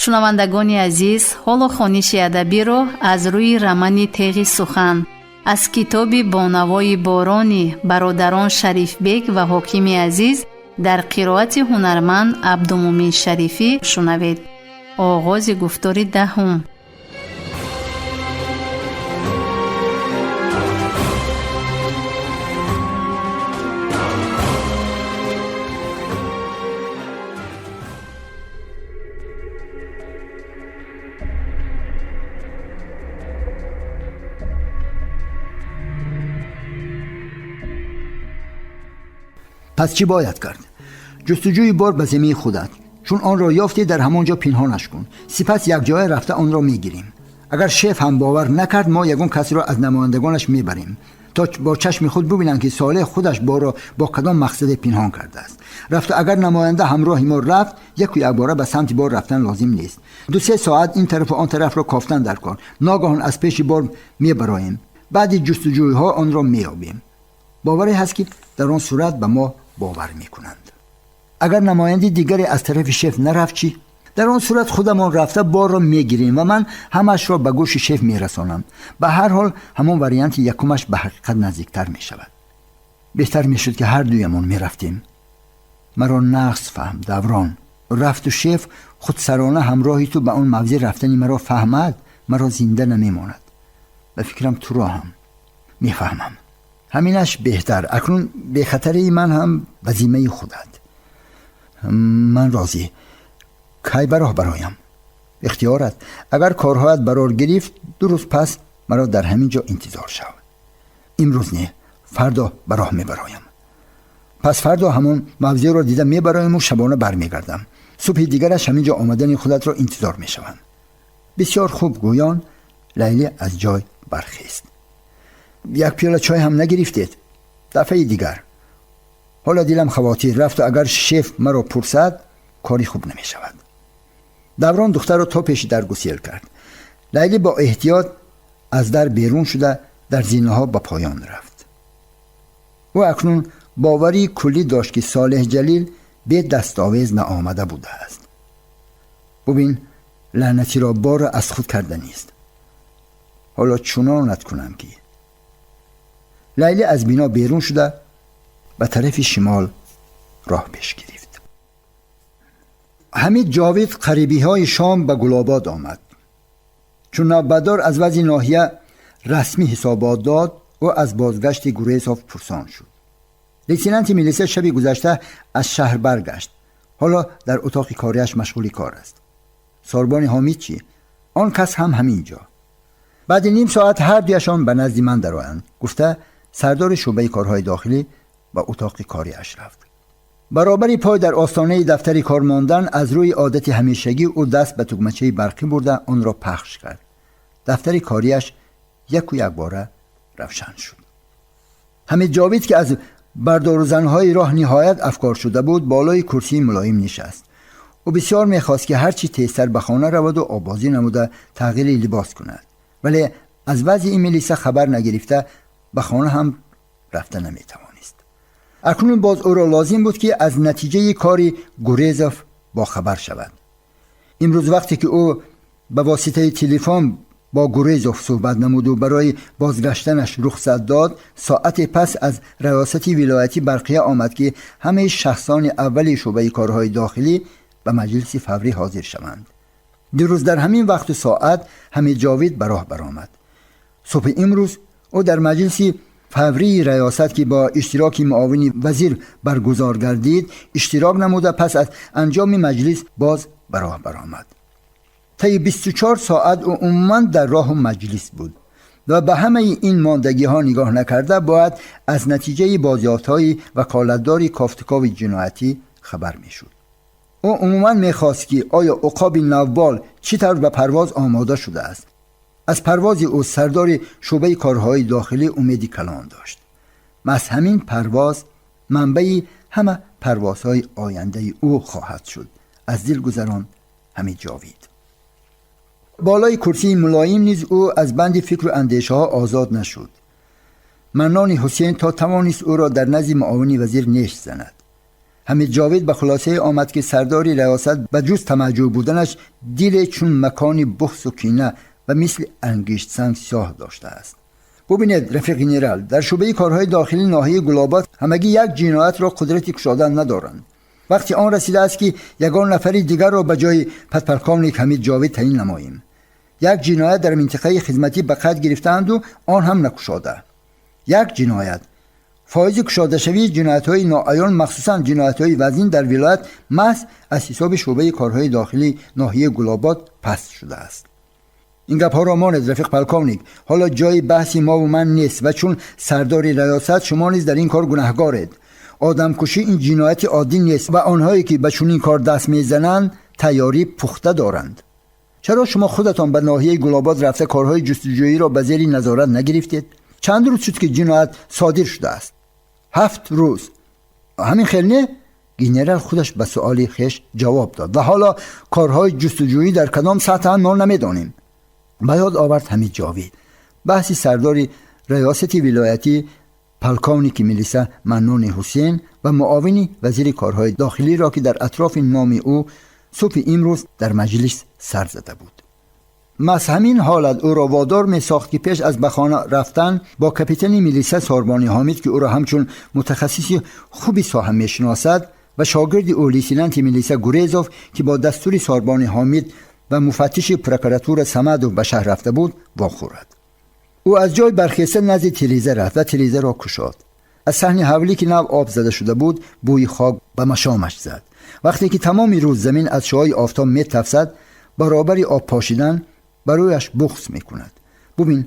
Шунавандагони азиз, ҳоло хониши адабиро аз рӯи романи Теғи сухан аз китоби Бо навои борони бародарон Шарифбек ва Ҳокими Азиз дар қироати ҳунарманд Абдумӯмин Шарифӣ шунавед. Оғози гуфтори даҳум. Пас чӣ бояд кард? Ҷустуҷӯи бор ба зиммаи худат. Чун онро ёфтӣ, дар ҳамон ҷо пинҳонаш кун. Сипас якҷоя рафта онро мегирем. Агар шеф ҳам бовар накард, мо ягон касеро аз намояндагонаш мебарем, то бо чашми худ бубинанд, ки Солеҳ худаш борро бо кадом мақсаде пинҳон кардааст. Рафта агар намоянда ҳамроҳи мо рафт, яку якбора ба самти бор рафтан лозим нест. 2-3 соат ин тарафу он тарафро кофтан дар кор. Ногаҳон аз пеши бор мебароем. Баъди ҷустуҷӯйҳо онро меёбем. Боваре ҳаст, ки дар он сурат ба мо бовар мекунанд. Агар намояндаи дигаре аз тарафи шеф нарафт чӣ? Дар он сурат худамон рафта борро мегирем ва ман ҳамашро ба гӯши шеф мерасонам. Ба ҳар ҳол ҳамон варианти якумаш ба ҳақиқат наздиктар мешавад. Беҳтар мешуд, ки ҳар дуямон мерафтем. Маро нағз фаҳм, Даврон. Рафту шеф худсарона ҳамроҳи ту ба он мавзеъ рафтани маро фаҳмад, маро зинда намемонад. Ба фикрам туро ҳам мефаҳмам. Ҳаминаш беҳтар. Акнун бехатарии ман ҳам ба зиммаи худат. Ман розӣ. Кай ба роҳ бароям? Ихтиёрат. Агар корҳоят барор гирифт, 2 рӯз пас маро дар ҳамин ҷо интизор шав. Имрӯз не, фардо ба роҳ мебароям. Пас фардо ҳамон мавзеъро дида мебароему шабона бармегардам. Субҳи дигараш ҳамин ҷо омадани худатро интизор мешавам. Бисёр хуб, гӯён Лайлӣ аз ҷой бархест. Як пиёла чой ҳам нагирифтед? Дафъаи дигар. Ҳоло дилам хавотир рафту агар шеф маро пурсад, кори хуб намешавад. Даврон духтарро то пеши дар гусел кард. Лайлӣ бо эҳтиёт аз дар берун шуда дар зинаҳо ба поён рафт. Ӯ акнун боварии куллӣ дошт, ки Солеҳ Ҷалил бе дастовез наомада будааст. Бубин, лаънатиро борро аз худ карда нест. Ҳоло чунонат кунам, ки Лайлӣ аз бино берун шуда ба тарафи шимол роҳ пеш гирифт. Ҳамид Ҷовид қарибиҳои шом ба Гулобод омад. Чун навбатдор аз вазъи ноҳия расмӣ ҳисобот дод, ӯ аз бозгашти Гурезов пурсон шуд. Лейтенанти милиса шаби гузашта аз шаҳр баргашт. Ҳоло дар утоқи кориаш машғули кор аст. Сорбони Ҳомид чӣ? Он кас ҳам ҳамин ҷо. Баъди ним соат ҳар дуяшон ба назди ман дароянд, гуфта сардори шӯъбаи корҳои дохилӣ ба утоқи кориаш рафт. Баробари пой дар остонаи дафтари кор мондан аз рӯи одати ҳамешагӣ ӯ даст ба тугмачаи барқӣ бурда онро пахш кард. Дафтари кориаш яку якбора равшан шуд. Ҳамид Ҷовид, ки аз бардорузанҳои роҳ ниҳоят афкор шуда буд, болои курсии мулоим нишаст. Ӯ бисёр мехост, ки ҳарчи тезтар ба хона раваду оббозӣ намуда тағйири либос кунад, вале аз вазъи ин милиса хабар нагирифта ба хона ҳам рафта наметавонист. Акнун боз ӯро лозим буд, ки аз натиҷаи кори Гурезов бохабар шавад. Имрӯз вақте ки ӯ ба воситаи телефон бо Гурезов суҳбат намуду барои бозгаштанаш рухсат дод, соате пас аз раёсати вилоятӣ барқия омад, ки ҳамаи шахсони аввали шӯъбаи корҳои дохилӣ ба маҷлиси фаврӣ ҳозир шаванд. Дирӯз дар ҳамин вақту соат Ҳамид Ҷовид ба роҳ баромад. Субҳи имрӯз ӯ дар маҷлиси фаврии раёсат, ки бо иштироки муовини вазир баргузор гардид, иштирок намуда пас аз анҷоми маҷлис боз ба роҳ баромад. Таи 24 соат ӯ умуман дар роҳу маҷлис буд ва ба ҳамаи ин мондагиҳо нигоҳ накарда бояд аз натиҷаи бозёфтҳои ваколатдори кофтукови ҷиноятӣ хабар мешуд. Ӯ умуман мехост, ки оё уқоби навбол чӣ тавр ба парвоз омода шудааст. Аз парвози ӯ сардори шӯъбаи корҳои дохилӣ умеди калон дошт. Маҳз ҳамин парвоз манбаи ҳама парвозҳои ояндаи ӯ хоҳад шуд. Аз дил гузаронд Ҳамид Ҷовид. Болои курсии мулоим низ ӯ аз банди фикру андешаҳо озод нашуд. Маннони Ҳусейн то тавонист ӯро дар назди муовини вазир неш занад. ҳамид ҷовид ба хулосае омад, ки сардори риёсат ба ҷуз тамаъҷӯ буданаш диле чун макони бухсу кина ва мисли ангиштсанг сиёҳ доштааст. Бубинед, рафиқ генерал, дар шӯъбаи корҳои дохилии ноҳияи Гулобод ҳамагӣ як ҷиноятро қудрати кушодан надоранд. Вақти он расидааст, ки ягон нафари дигарро ба ҷои подполковник Ҳамид Ҷовид таъин намоем. Як ҷиноят дар минтиқаи хизматӣ ба қайд гирифтаанду он ҳам накушода. Як ҷиноят. Фоизи кушодашавии ҷиноятҳои ноаён, махсусан ҷиноятҳои вазнин дар вилоят маҳз аз ҳисоби шӯъбаи корҳои дохилии ноҳияи Гулобод паст шудааст. Ин гапҳоро монед, рафиқ полковник, ҳоло ҷои баҳси мову ман нест ва чун сардори риёсат шумо низ дар ин кор гунаҳгоред. Одамкушӣ ин ҷинояти оддӣ нест ва онҳое ки ба чунин кор даст мезананд, тайёрӣ пухта доранд. Чаро шумо худатон ба ноҳияи Гулобод рафта корҳои ҷустуҷӯиро ба зери назорат нагирифтед? Чанд рӯз шуд, ки ҷиноят содир шудааст? 7 рӯз. Ҳамин хел, не? Генерал худаш ба суоли хеш ҷавоб дод. Ва ҳоло корҳои ҷустуҷӯӣ дар кадом сатҳанд, мо намедонем. Ба ёд овард Ҳамид Ҷовид баҳси сардори риёсати вилоятӣ, полковники милиса Маннони Ҳусен ва муовини вазири корҳои дохилиро, ки дар атрофи номи ӯ субҳи имрӯз дар маҷлис сар зада буд. Маҳз ҳамин ҳолат ӯро водор месохт, ки пеш аз ба хона рафтан бо капитани милиса Сорбони Ҳомид, ки ӯро ҳамчун мутахассиси хуби соҳа мешиносад, ва шогирди ӯ лейтенанти милиса Гурезов, ки бо дастури Сорбони Ҳомид ва муфаттиши прокуратура Самадов ба шаҳр рафта буд, вохӯрад. Ӯ аз ҷой бархеста назди тиреза рафт ва тирезаро кушод. Аз саҳни ҳавлӣ, ки нав об зада шуда буд, бӯи хок ба машомаш зад. Вақте ки тамоми рӯз замин аз шуои офтоб метафсад, баробари об пошидан барояш буғз мекунад. Бубин,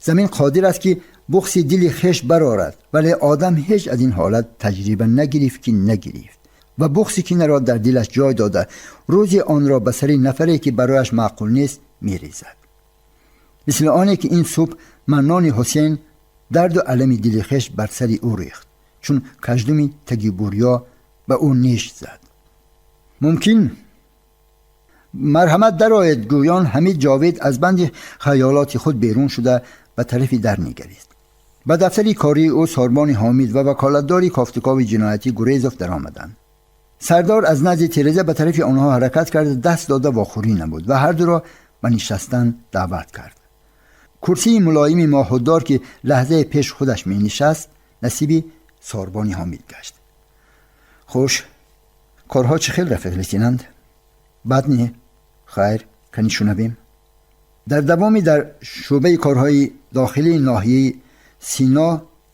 замин қодир аст, ки буғзи дили хеш барорад, вале одам ҳеҷ аз ин ҳолат таҷриба нагирифт, ки нагирифт ва буғзи кинаро дар дилаш ҷой дода, рӯзе онро ба сари нафаре, ки барояш маъқул нест, мерезад. Мисли оне ки ин субҳ Маннони Ҳусен дарду алами дили хеш бар сари ӯ рехт, чун каждуми таги бурё ба ӯ неш зад. Мумкин, марҳамат, дароед, гӯён Ҳамид Ҷовид аз банди хаёлоти худ берун шуда ба тарафи дар нигарист. Ба дафтари кории ӯ Сорбони Ҳомид ва ваколатдори кофтукови ҷиноятӣ Гурезов даромаданд. Сардор аз назди тиреза ба тарафи онҳо ҳаракат карда, даст дода вохӯрӣ намуд ва ҳар дуро ба нишастан даъват кард. Курсии мулоими моҳуддор, ки лаҳзаи пеш худаш менишаст, насиби Сорбони Ҳомид гашт. Хуш, корҳо чӣ хел, рафиқ лейтенант? Бад не. Хайр, кани шунавем. Дар давоми дар шӯъбаи корҳои дохилии ноҳияи Сино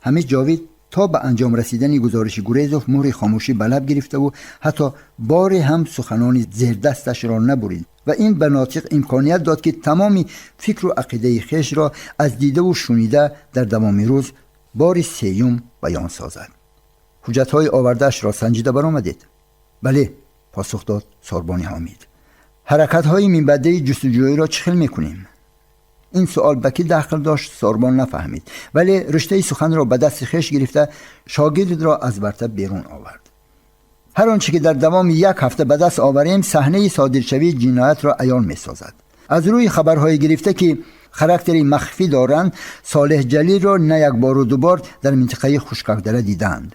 Ҳамид Ҷовид то ба анҷом расидани гузориши Гурезов муҳри хомӯшӣ ба лаб гирифтаву ҳатто боре ҳам суханони зердасташро набурид ва ин ба нотиқ имконият дод, ки тамоми фикру ақидаи хешро аз дидаву шунида дар давоми рӯз бори сеюм баён созад. Ҳуҷҷатҳои овардаашро санҷида баромадед? Бале, посух дод Сорбони Ҳомид. Ҳаракатҳои минбаъдаи ҷустуҷӯиро чӣ хел мекунем? Ин суол ба кӣ дахл дошт, Сорбон нафаҳмид, вале риштаи суханро ба дасти хеш гирифта, шогирдро аз варта берун овард. Ҳар он чӣ ки дар давоми як ҳафта ба даст оварем, саҳнаи содиршавии ҷиноятро аён месозад. Аз рӯи хабарҳое гирифта, ки характери махфӣ доранд, Солеҳ Ҷалилро на як бору дубор дар минтиқаи Хушкакдара дидаанд.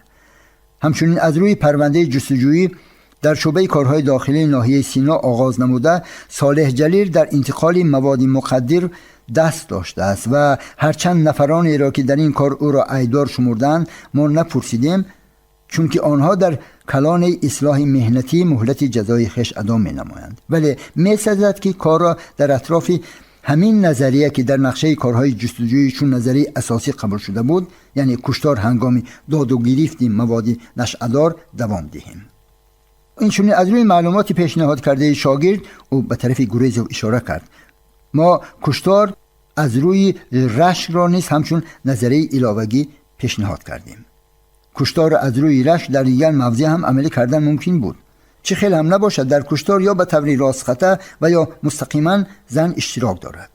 Ҳамчунин аз рӯи парвандаи ҷустуҷӯӣ дар шӯъбаи корҳои дохилии ноҳияи Сино оғоз намуда, Солеҳ Ҷалил дар интиқоли маводи мухаддир даст доштааст ва ҳарчанд нафаронеро, ки дар ин кор ӯро айбдор шумурдаанд, мо напурсидем, чунки онҳо дар калонаи ислоҳи меҳнатӣ муҳлати ҷазои хеш адо менамоянд, вале месазад, ки корро дар атрофи ҳамин назария, ки дар нақшаи корҳои ҷустуҷӯӣ чун назарияи асосӣ қабул шуда буд, яъне куштор ҳангоми доду гирифти маводи нашъадор, давом диҳем. Инчунин аз рӯи маълумоти пешниҳод кардаи шогирд, ӯ ба тарафи Гурезов ишора кард, мо куштор аз рӯи рашкро низ ҳамчун назарияи иловагӣ пешниҳод кардем. Куштор аз рӯи рашк дар дигар мавзеъ ҳам амалӣ кардан мумкин буд. Чӣ хел ҳам набошад, дар куштор ё ба таври ростхата ва ё мустақиман зан иштирок дорад.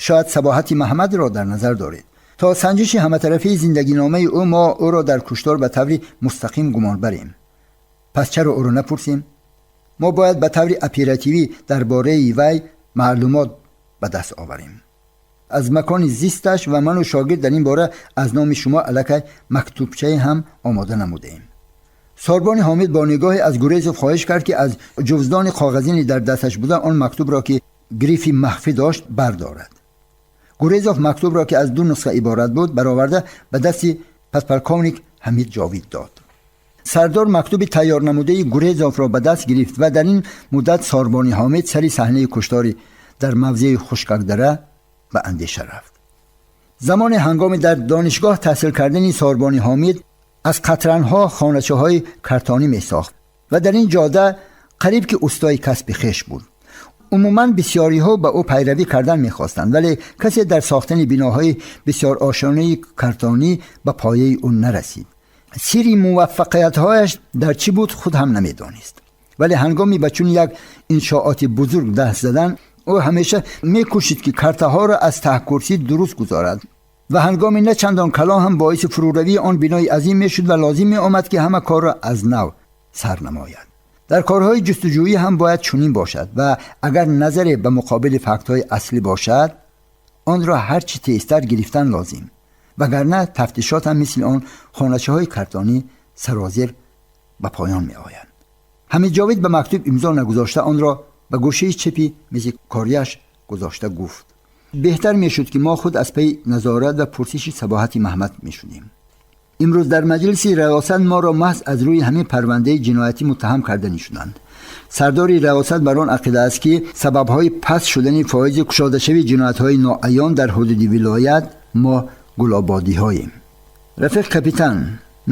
Шояд Сабоҳати Маҳмадро дар назар доред. То санҷиши ҳаматарафии зиндагиномаи ӯ мо ӯро дар куштор ба таври мустақим гумон барем. Пас чаро ӯро напурсем? Мо бояд ба таври оперативӣ дар бораи вай маълумот ба даст оварем, аз макони зисташ, ва ману шогирд дар ин бора аз номи шумо аллакай мактубчае ҳам омода намудаем. Сорбони Ҳомид бо нигоҳе аз Гурезов хоҳиш кард, ки аз ҷуздони коғазине дар дасташ буда он мактубро, ки грифи махфӣ дошт, бардорад. Гурезов мактубро, ки аз ду нусха иборат буд, бароварда ба дасти подполковник Ҳамид Ҷовид дод. Сардор мактуби тайёр намудаи Гурезовро ба даст гирифт ва дар ин муддат Сорбони Ҳомид сари саҳнаи куштори дар мавзеи Хушкакдара ба андеша рафт. Замони ҳангоми дар донишгоҳ таҳсил кардани Сорбони Ҳомид аз қатранҳо хоначаҳои картонӣ месохт ва дар ин ҷода қариб ки устои касби хеш буд. Умуман бисёриҳо ба ӯ пайравӣ кардан мехостанд, вале касе дар сохтани биноҳои бисёрошонаи картонӣ ба пояи ӯ нарасид. Сирри муваффақиятҳояш дар чӣ буд, худ ҳам намедонист. Вале ҳангоми ба чунин як иншооти бузург даст задан, ӯ ҳамеша мекӯшид, ки картаҳоро аз таҳкурсӣ дуруст гузорад ва ҳангоми на чандон калон ҳам боиси фурӯравии он бинои азим мешуд ва лозим меомад, ки ҳама корро аз нав сар намояд. Дар корҳои ҷустуҷӯӣ ҳам бояд чунин бошад ва агар назаре ба муқобили фактҳои аслӣ бошад, онро ҳарчи тезтар гирифтан лозим, вагарна тафтишот ҳам мисли он хоначаҳои картонӣ сарозер ба поён меояд. Ҳамид Ҷовид ба мактуб имзо нагузошта онро ба гӯшаи чепи мизи корияш гузошта гуфт: беҳтар мешуд, ки мо худ аз пайи назорат ва пурсиши Сабоҳати Маҳмад мешудем. Имрӯз дар маҷлиси риёсат моро маҳз аз рӯи ҳамин парвандаи ҷиноятӣ муттаҳам карданӣ шуданд. Сардори риёсат бар он ақида аст, ки сабабҳои паст шудани фоизи кушодашавии ҷиноятҳои ноаён дар ҳудуди вилоят мо гулободиҳоем. Рафиқ капитан,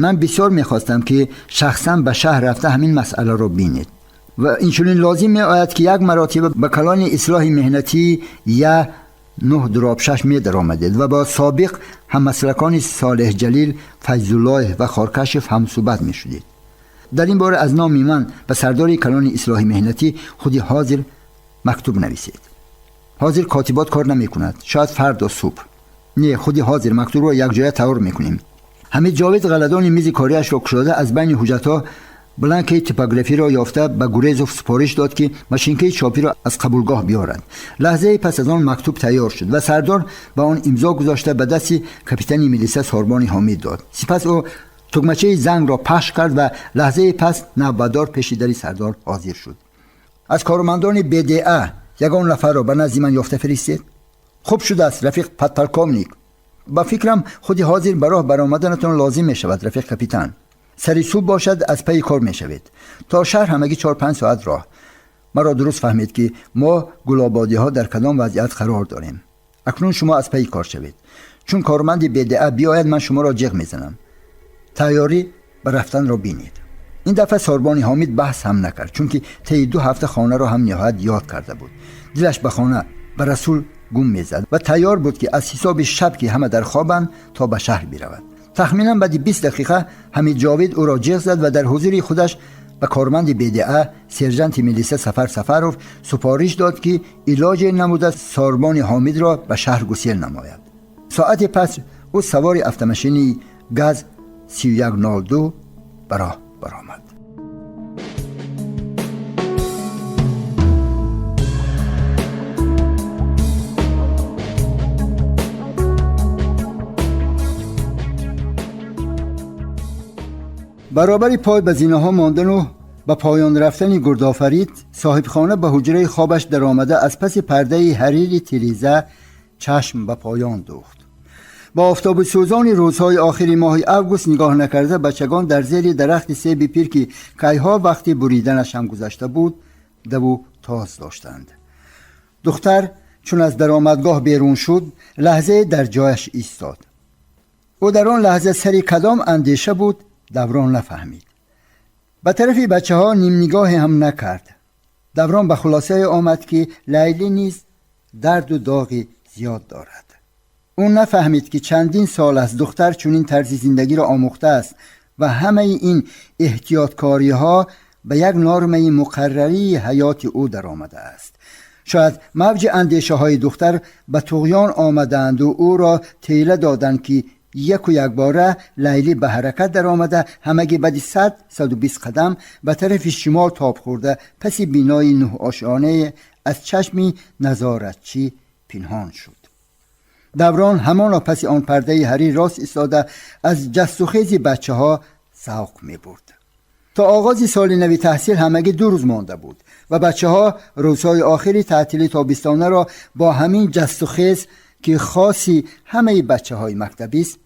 ман бисёр мехостам, ки шахсан ба шаҳр рафта ҳамин масъаларо бинед ва инчунин лозим меояд, ки як маротиба ба калони ислоҳи меҳнатии я 9/6 медаромадед ва бо собиқ ҳаммаслакони Солеҳ Ҷалил, Файзуллоев ва Хоркашев ҳамсӯҳбат мешудед. Дар ин бора аз номи ман ба сардори калони ислоҳи меҳнатӣ худи ҳозир мактуб нависед. Ҳозир котибот кор намекунад, шояд фардо субҳ. Не, худи ҳозир мактубро якҷоя тавр мекунем. Ҳамид Ҷовид ғаладони мизи кориашро кушода аз байни ҳуҷҷатҳо бланкаи типографиро ёфта ба Гурезов супориш дод, ки машинкаи чопиро аз қабулгоҳ биёрад. Лаҳзаи пас аз он мактуб тайёр шуд ва сардор ба он имзо гузошта ба дасти капитани милиса Сорбони Ҳомид дод. Сипас ӯ тугмачаи зангро пахш кард ва лаҳзаи пас навбатдор пеши дари сардор ҳозир шуд. Аз кормандони БДА ягон нафарро ба назди ман ёфта фиристед. Хуб шудааст, рафиқ подполковник. Ба фикрам, худи ҳозир ба роҳ баромаданатон лозим мешавад, рафиқ капитан. Сари субҳ бошад, аз пайи кор мешавед. То шаҳр ҳамагӣ 4-5 соат роҳ. Маро дуруст фаҳмед, ки мо гулободиҳо дар кадом вазъият қарор дорем. Акнун шумо аз пайи кор шавед. Чун корманди БДА биёяд, ман шуморо ҷиғ мезанам. Тайёрӣ ба рафтанро бинед. Ин дафъа Сорбони Ҳомид баҳс ҳам накард, чунки таи 2 ҳафта хонаро ҳам ниҳоят ёд карда буд. Дилаш ба хона, ба Расул гум мезад ва тайёр буд, ки аз ҳисоби шаб, ки ҳама дар хобанд, то ба шаҳр биравад. Тахминан баъди 20 дақиқа Ҳамид Ҷовид ӯро ҷиғ зад ва дар ҳузури худаш ба корманди БДА сержанти милиса Сафар Сафаров супориш дод, ки илоҷе намуда Сорбони Ҳомидро ба шаҳр гусел намояд. Соати пас ӯ савори автомашини ГАЗ 3102 ба роҳ баромад. Баробари пой ба зинаҳо мондану ба поён рафтани гурдофарид, соҳибхона ба ҳуҷраи хобаш даромада аз паси пардаи ҳарири тиреза чашм ба поён дӯхт. Бо офтоби сӯзони рӯзҳои охири моҳи август нигоҳ накарда, бачагон дар зери дарахти себи пир, ки кайҳо вақти буриданаш ҳам гузашта буд, даву тоз доштанд. Духтар чун аз даромадгоҳ берун шуд, лаҳзае дар ҷояш истод. Ӯ дар он лаҳза сари кадом андеша буд, Даврон нафаҳмид. Ба тарафи бачаҳо нимнигоҳе ҳам накард. Даврон ба хулосае омад, ки Лайлӣ низ дарду доғи зиёд дорад. Ӯ нафаҳмид, ки чандин сол аст духтар чунин тарзи зиндагиро омӯхтааст ва ҳамаи ин эҳтиёткориҳо ба як нормаи муқаррарии ҳаёти ӯ даромадааст. Шояд мавҷи андешаҳои духтар ба туғён омадаанду ӯро тела доданд, ки яку якбора Лайлӣ ба ҳаракат даромада ҳамагӣ баъди 100-120 қадам ба тарафи шимол тоб хӯрда паси бинои нӯҳошонае аз чашми назоратчӣ пинҳон шуд. Даврон ҳамоно паси он пардаи ҳарир рост истода аз ҷастухези бачаҳо завқ мебурд. تا آغاز سال نوی تحصیل همگی 2 روز مانده بود و بچه ها روزهای آخری تعطیلی تابستانه را با همین جست و خیز که خاصی همه بچه های مکتبی است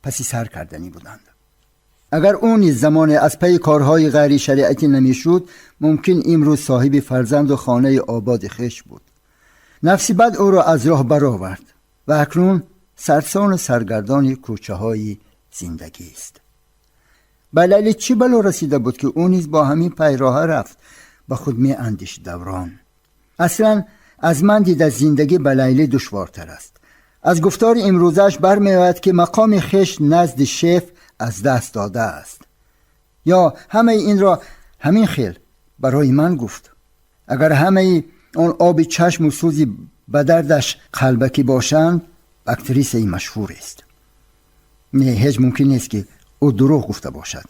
پسی سر کردنی بودند. اگر او نیز زمان از پی کارهای غیر شریعتی نمیشد، ممکن امروز صاحب فرزند و خانه آباد خویش بود. نفسی بد او را از راه برآورد و اکنون سرسان و سرگردان کوچه های زندگی است. به لیلی چی بلا رسیده بود که او نیز با همین پیراه رفت؟ با خود می اندیش دوران. اصلا از من دیده زندگی به لیلی دشوارتر است. از گفتار امروزش برمی آید که مقام خویش نزد شیف از دست داده است. یا همه این را همین خیل برای من گفت. اگر همه آن آب چشم و سوزی به دردش قلبکی باشند، اکتریس مشهور است. نه، هیچ ممکن نیست که او دروغ گفته باشد.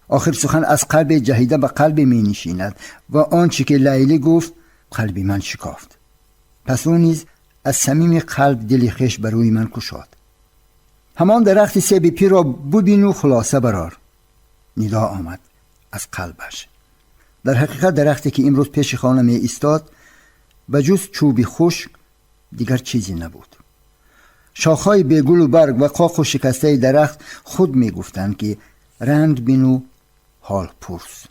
آخر سخن از قلب جهیده به قلب می نشیند و آنچه که لیلی گفت قلب من شکافت. پس او نیز از صمیم قلب دل خویش بر روی من کشاد. همان درخت سیب پیر را ببین و خلاصه برار. ندا آمد از قلبش. در حقیقت درختی که امروز پیش خانه می ایستاد به جز چوبی خشک دیگر چیزی نبود. شاخهای بیگل و برگ و قاق و شکسته درخت خود می گفتند که رنگ بین و حال پرس.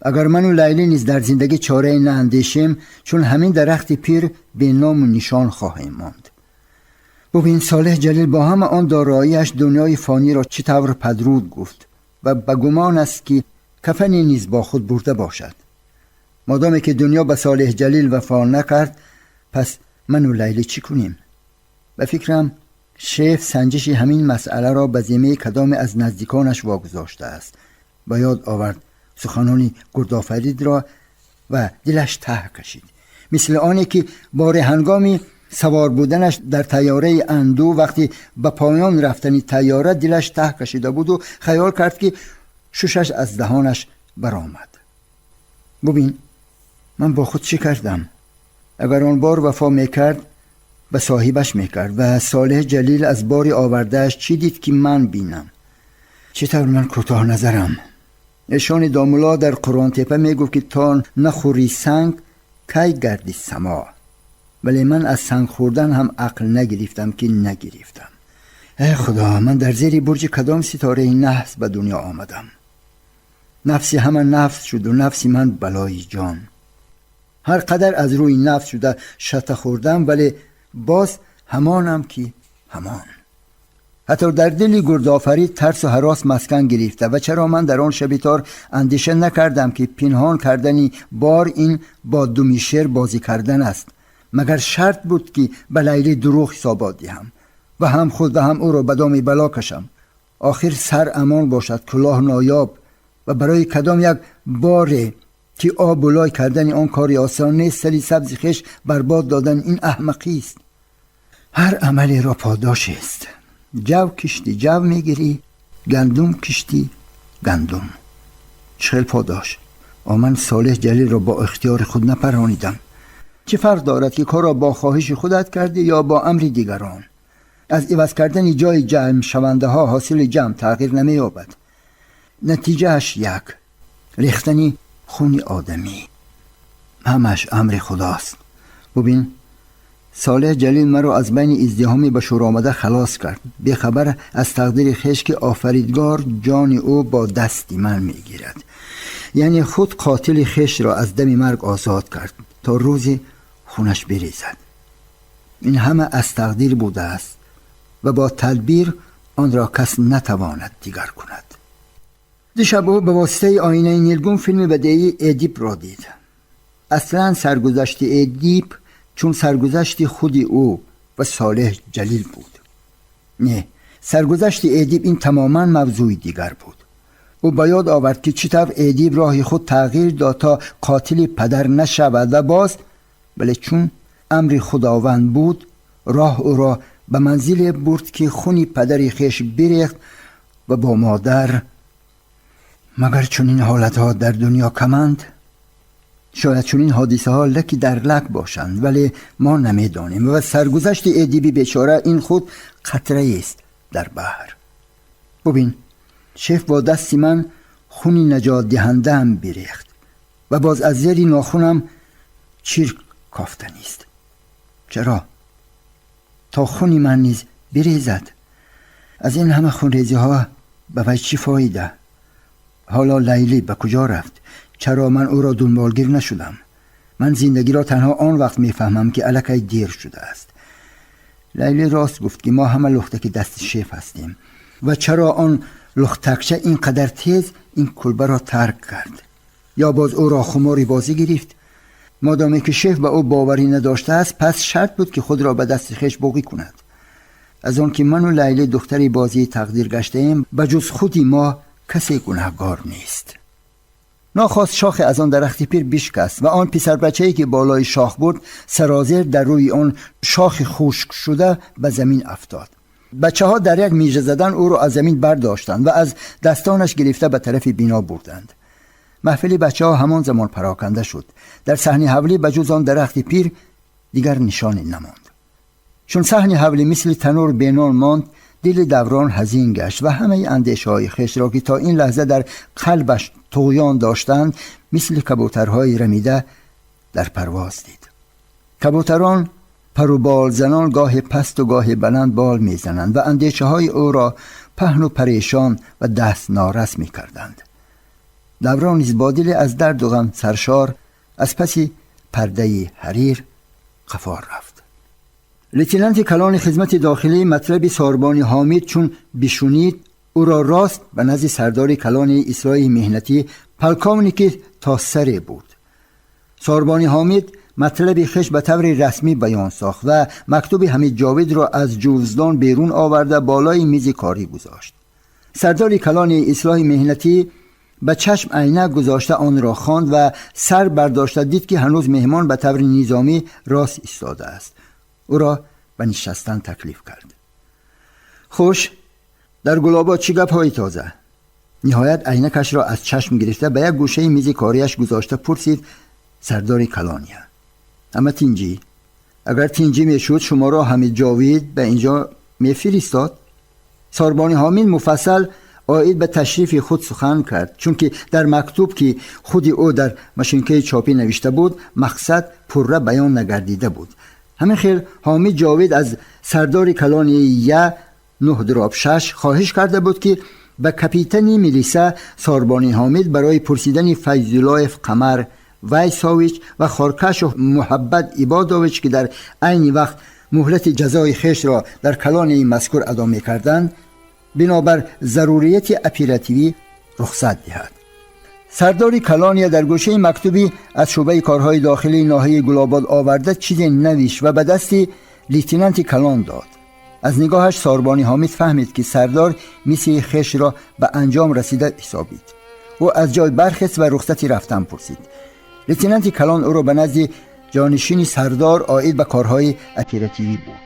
اگر من و لیلی نیز در زندگی چاره ناندیشیم، چون همین درخت پیر به نام و نشان خواهیم ماند. ببین صالح جلیل با همه آن داراییش دنیای فانی را چطور پدرود گفت و به گمان است که کفنی نیز با خود برده باشد. مادامی که دنیا به صالح جلیل وفا نکرد، پس من و لیلی چی کنیم؟ به فکرم شیف سنجش همین مسئله را به ذمه کدام از نزدیکانش واگذاشته است. به یاد آورد سخنان گردآفرید را و دلش ته کشید، مثل آنی که بار هنگامی سوار بودنش در طیاره اندو وقتی به پایان رفتنی طیاره دلش ته کشیده بود و خیال کرد که ششش از دهانش برآمد. ببین من با خود چه کردم؟ اگر آن بار وفا میکرد به صاحبش میکرد و صالح جلیل از باری آوردهش چی دید که من بینم؟ چطور من کوتاه نظرم؟ ایشان دامولا در قرآن تپه میگفت که تا نخوری سنگ کی گردی سما، ولی من از سنگ خوردن هم عقل نگرفتم که نگرفتم. ای خدا، من در زیر برج کدام ستاره نحس به دنیا آمدم؟ نفسی همه نفس شد و نفسی من بلای جان. هر قدر از روی نفس شده شته خوردم، ولی باز همانم که همان. حتی در دل گردآفرید ترس و هراس مسکن گرفته و چرا من در آن شب تار اندیشه نکردم که پنهان کردنی بار این با دومی شعر بازی کردن است؟ مگر شرط بود که به لیلی دروغ حسابات دهم و هم خود و هم او را به دام بلا کشم؟ آخر سر امان باشد کلاه نایاب و برای کدام یک باره که آب و لای کردن آن کاری آسان نیست، سری سبز خویش برباد دادن این احمقی است. هر عملی را پاداش است. جو کشتی جو میگیری، گندم کشتی گندم. چه پاداش؟ من صالح جلیل را با اختیار خود نپرانیدم. چه فرق دارد که کار را با خواهش خودت کردی یا با امر دیگران؟ از عوض کردن جای جمع شونده ها حاصل جمع تغییر نمییابد. نتیجهش یک، ریختن خون آدمی. همش امر خداست. ببین صالح جلیل مرا از بین ازدحامی به شور آمده خلاص کرد، بیخبر از تقدیر خویش که آفریدگار جان او با دستی من میگیرد. یعنی خود قاتل خویش را از دم مرگ آزاد کرد تا روزی خونش بریزد. این همه از تقدیر بوده است و با تدبیر آن را کس نتواند دیگر کند. دیشب او به واسطه آینه نیلگون فیلم بدیعی ادیپ را دید. اصلا سرگذشت ادیپ چون سرگذشت خود او و صالح جلیل بود. نه، سرگذشت ادیپ این تماما موضوع دیگر بود. او به یاد آورد که چطور ادیپ راه خود تغییر داد تا قاتل پدر نشود و باز ولی چون امر خداوند بود راه او را به منزل برد که خونی پدر خویش بریخت و با مادر. مگر چنین حالتها در دنیا کمند؟ شاید چنین حادثه ها لکی در لک باشند، ولی ما نمیدانیم و سرگذشت ادیبی بیچاره این خود قطره است در بحر. ببین شیف با دستی من хуни наҷотдиҳандаам бирехт ва боз аз зери нохунам чирк кофта нест. Чаро? То хуни ман низ бирезад. Аз ин ҳама хунрезиҳо ба вай чӣ фоида? Ҳоло Лайлӣ ба куҷо рафт? Чаро ман ӯро дунболгир нашудам? Ман зиндагиро танҳо он вақт мефаҳмам, ки аллакай дер шудааст. Лайлӣ рост гуфт, ки мо ҳама лухтаки дасти шеф ҳастем. Ва чаро он лухтакча ин қадар тез ин кулбаро тарк кард? Ё боз ӯро хумори бозӣ гирифт? Модоме ки шеф ба ӯ боварӣ надоштааст, пас шарт буд, ки худро ба дасти хеш боғӣ кунад. Аз он ки ману Лайлӣ духтари бозии тақдир гаштаем, ба ҷуз худи мо касе гунаҳгор нест. Нохост шохе аз он дарахти пир бишкаст ва он писарбачае, ки болои шох буд, сарозер дар рӯи он шохи хушк шуда ба замин афтод. Бачаҳо дар як мижа задан ӯро аз замин бардоштанд ва аз дастонаш гирифта ба тарафи бино бурданд. Маҳфили бачаҳо ҳамон замон пароканда шуд. Дар саҳни ҳавлӣ ба ҷуз он дарахти пир дигар нишоне намонд. Чун саҳни ҳавлӣ мисли танур бенон монд, дили Даврон ҳазин гашт ва ҳамаи андешаҳои хешро, ки то ин лаҳза дар қалбаш туғён доштанд, мисли кабӯтарҳои рамида дар парвоз дид. Кабӯтарон паруболзанон гоҳе пасту гоҳе баланд бол мезананд ва андешаҳои ӯро паҳну парешон ва даст норас мекарданд. Даврон низ бо диле аз дарду ғам саршор аз паси пардаи ҳарир қафор рафт. Лейтенанти калони хизмати дохилӣ матлаби сорбони Ҳомид чун бишунид, ӯро рост ба назди сардори калони ислоҳи меҳнатӣ полковники то саре бурд. Сорбони Ҳомид матлаби хеш ба таври расмӣ баён сохт ва мактуби Ҳамид Ҷовидро аз ҷувздон берун оварда болои мизи корӣ гузошт. Сардори калони ислоҳи меҳнатӣ ба чашм айнак гузошта онро хонд ва сар бардошта дид, ки ҳанӯз меҳмон ба таври низомӣ рост истодааст. Ӯро ба нишастан таклиф кард. Хуш, дар Гулобод чӣ гапҳои тоза? Ниҳоят айнакашро аз чашм гирифта ба як гӯшаи мизи кориаш гузошта пурсид сардори калония. Ама тинҷӣ? Агар тинҷӣ мешуд, шуморо Ҳамид Ҷовид ба инҷо мефиристод? Сорбони Ҳомид муфассал оид ба ташрифи худ сухан кард, чунки дар мактуб, ки худи ӯ дар машинкаи чопӣ навишта буд, мақсад пурра баён нагардида буд. Ҳамин хел Ҳомид Ҷовид аз сардори калони я 9/6 хоҳиш карда буд, ки ба капитани милиса Сорбони Ҳомид барои пурсидани Файзуллоев Қамар Вайсович ва Хоркашов Муҳаббат Ибодович, ки дар айни вақт муҳлати ҷазои хешро дар калонии мазкур адо мекарданд, бинобар зарурияти оперативӣ рухсат диҳад. Сардори калония дар гӯшаи мактубӣ аз шӯъбаи корҳои дохилии ноҳияи Гулобод оварда чизе навишт ва ба дасти лейтенанти калон дод. Аз нигоҳаш Сорбони Ҳомид фаҳмид, ки сардор миссияи хешро ба анҷом расида ҳисобид. Ӯ аз ҷой бархест ва рухсати рафтан пурсид. Лейтенанти калон ӯро ба назди ҷонишини сардор оид ба корҳои оперативӣ бурд.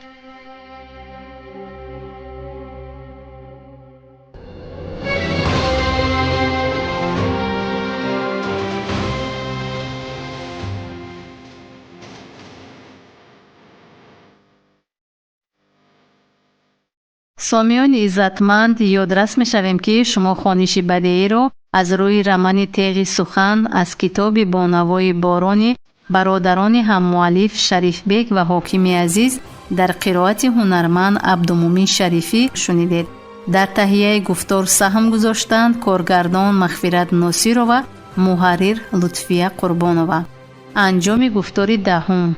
Сомиёни иззатманд, ёдрас мешавем, ки шумо хониши бадеиро аз рӯи романи Теғи сухан аз китоби Бо навои борони бародарони ҳаммуаллиф Шарифбек ва Ҳокими Азиз дар қироати ҳунарманд Абдумумин Шарифӣ шунидед. Дар таҳияи гуфтор саҳм гузоштанд коргардон Мағфират Носирова, муҳаррир Лутфия Қурбонова. Анҷоми гуфтори даҳум: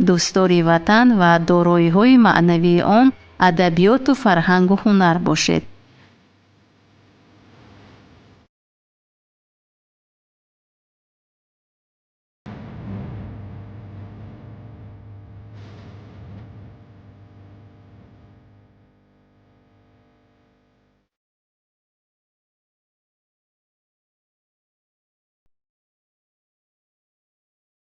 дӯстдори ватан ва дороиҳои маънавии он адабиёту фарҳангу ҳунар бошед.